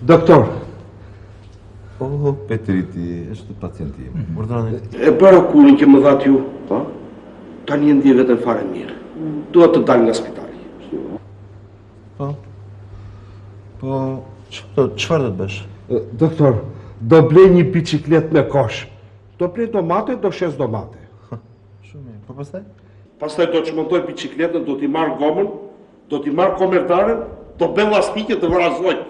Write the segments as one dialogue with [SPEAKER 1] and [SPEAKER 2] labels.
[SPEAKER 1] Doktor.
[SPEAKER 2] Oh, Petriti, është pacienti im. Mhm.
[SPEAKER 1] Urdhëroni. E bëra kurën që më dhatë ju. Po. Tani e ndjej veten fare mirë. Dua të dal nga spitali.
[SPEAKER 2] Po. Po, çfarë do të bësh?
[SPEAKER 1] Doktor, do blej një biçikletë me kosh. Do blej domate, do shes domate.
[SPEAKER 2] Shumë mirë. Po pastaj?
[SPEAKER 1] Pastaj do çmontoj biçikletën, do t'i marr gomën, do t'i marr komerdaren, do bëj llastike të vras zogj.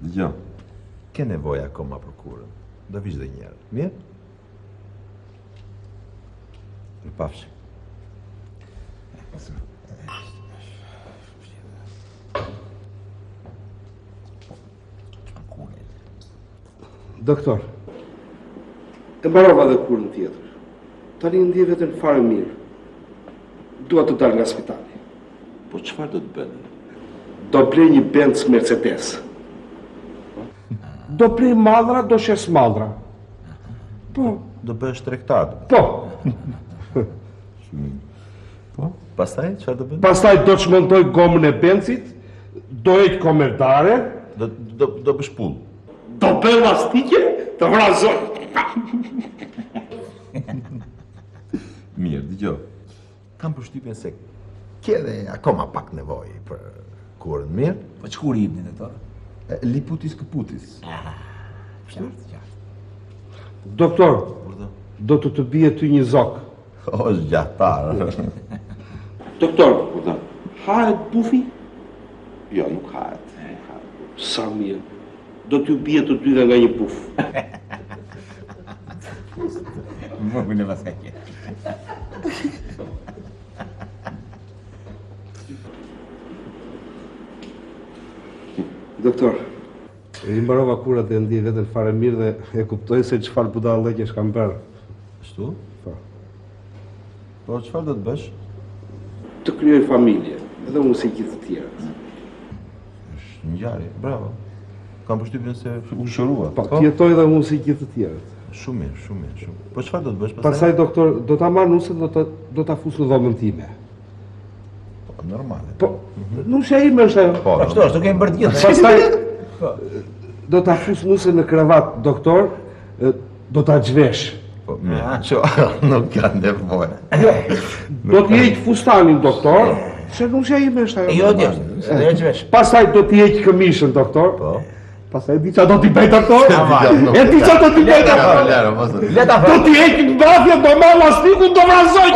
[SPEAKER 2] Dëgjo. Ke nevojë akoma për kurën. Do vish dhe një herë. Mirë? Mirupafshim.
[SPEAKER 1] Doktor, e mbarova dhe kurën tjetër. Tani e ndjej veten fare mirë. Dua të dal nga spitali.
[SPEAKER 2] Po çfarë do të bëni?
[SPEAKER 1] Do blej një Benz Mercedes. Do blej mallra, do shes mallra.
[SPEAKER 2] Po. Do bëhesh tregtar.
[SPEAKER 1] Po.
[SPEAKER 2] Po, pastaj çfarë do
[SPEAKER 1] bën? Pastaj do çmontoj gomën e Benzit, do heq komerdare,
[SPEAKER 2] do do do bësh pullë.
[SPEAKER 1] Do bëj llastike të vras zogj.
[SPEAKER 2] Mirë, dëgjo. Kam përshtypjen se ke dhe akoma pak nevojë për kurën, mirë?
[SPEAKER 3] Po ç'kurë jepni doktor?
[SPEAKER 2] Liputis këputis.
[SPEAKER 3] Ah, qartë, qartë.
[SPEAKER 1] Doktor, do të të bie ty një zog.
[SPEAKER 2] O, është gjahtar.
[SPEAKER 1] Doktor, hahet bufi?
[SPEAKER 2] Jo, nuk hahet.
[SPEAKER 1] Sa mirë. Do t'ju bie të dyve nga një buf.
[SPEAKER 3] Më në pas ka qenë.
[SPEAKER 1] Doktor, i mbarova kurat dhe ndjej veten fare mirë dhe e kuptoj se çfarë budallëqesh kam bërë.
[SPEAKER 2] Ashtu?
[SPEAKER 1] Po.
[SPEAKER 2] Po çfarë do të bësh?
[SPEAKER 1] Të krijoj familje, edhe unë si gjithë të tjerët.
[SPEAKER 2] Është ngjarje, bravo. Kam përshtypjen se u shërua.
[SPEAKER 1] Po, të jetoj edhe unë si gjithë të tjerët.
[SPEAKER 2] Shumë mirë, shumë mirë, shumë. Po çfarë do të bësh pastaj?
[SPEAKER 1] Pastaj doktor, do ta marr nusen do ta do ta fus në dhomën time.
[SPEAKER 2] Po, normale.
[SPEAKER 1] Po, mhm. nusja ime është ajo.
[SPEAKER 2] Po,
[SPEAKER 3] ashtu është, kemi bërë të gjithë.
[SPEAKER 1] Pastaj po. do ta fus nusen në krevat, doktor, do ta zhvesh.
[SPEAKER 2] Po, mirë, që nuk ka nevojë.
[SPEAKER 1] Jo, do t'i heq fustanin, doktor, se nusja ime është ajo.
[SPEAKER 3] Jo, jo, se do e zhvesh.
[SPEAKER 1] Pastaj do t'i heq këmishën, doktor.
[SPEAKER 2] Po.
[SPEAKER 1] Pastaj di ça do t'i bëj doktor? E di ça do t'i bëj doktor?
[SPEAKER 3] Le ta
[SPEAKER 1] Do t'i heq mbathjet, do marr llastikun, do vras zogj.